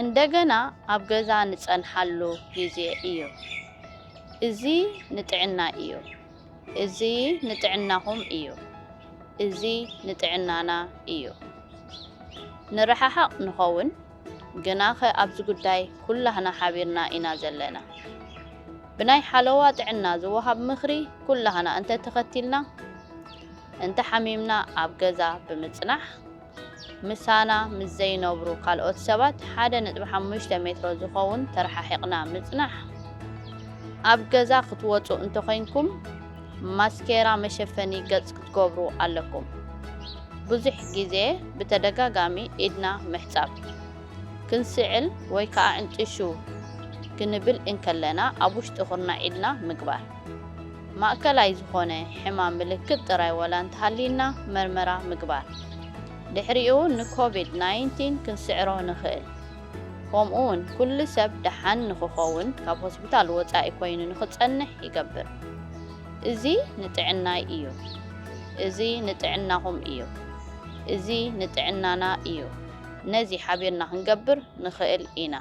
እንደገና ኣብ ገዛ ንጸንሓሉ ግዜ እዩ። እዚ ንጥዕና እዩ። እዚ ንጥዕናኹም እዩ። እዚ ንጥዕናና እዩ። ንረሓሓቕ ንኸውን፣ ግናኸ ኣብዚ ጉዳይ ኩላህና ሓቢርና ኢና ዘለና። ብናይ ሓለዋ ጥዕና ዝወሃብ ምኽሪ ኩላህና እንተተኸቲልና፣ እንተሓሚምና ኣብ ገዛ ብምጽናሕ፣ ምሳና ምስ ዘይነብሩ ካልኦት ሰባት ሓደ ነጥቢ ሓሙሽተ ሜትሮ ዝኸውን ተረሓሒቕና ምጽናሕ፣ ኣብ ገዛ ክትወጹ እንተኾይንኩም ማስኬራ መሸፈኒ ገጽ ክትገብሩ ኣለኩም። ብዙሕ ግዜ ብተደጋጋሚ ኢድና ምሕጻብ፣ ክንስዕል ወይ ከኣ ዕንጥሹ ክንብል እንከለና ኣብ ውሽጢ ኩርናዕ ኢድና ምግባር። ማእከላይ ዝኾነ ሕማም ምልክት ጥራይ ወላ እንተሃልይና መርመራ ምግባር። ድሕሪኡ ንኮቪድ ናይንቲን ክንስዕሮ ንኽእል። ከምኡውን ኩሉ ሰብ ደሓን ንኽኸውን ካብ ሆስፒታል ወጻኢ ኮይኑ ንኽጸንሕ ይገብር። እዚ ንጥዕናይ እዩ። እዚ ንጥዕናኹም እዩ። እዚ ንጥዕናና እዩ። ነዚ ሓቢርና ክንገብር ንኽእል ኢና።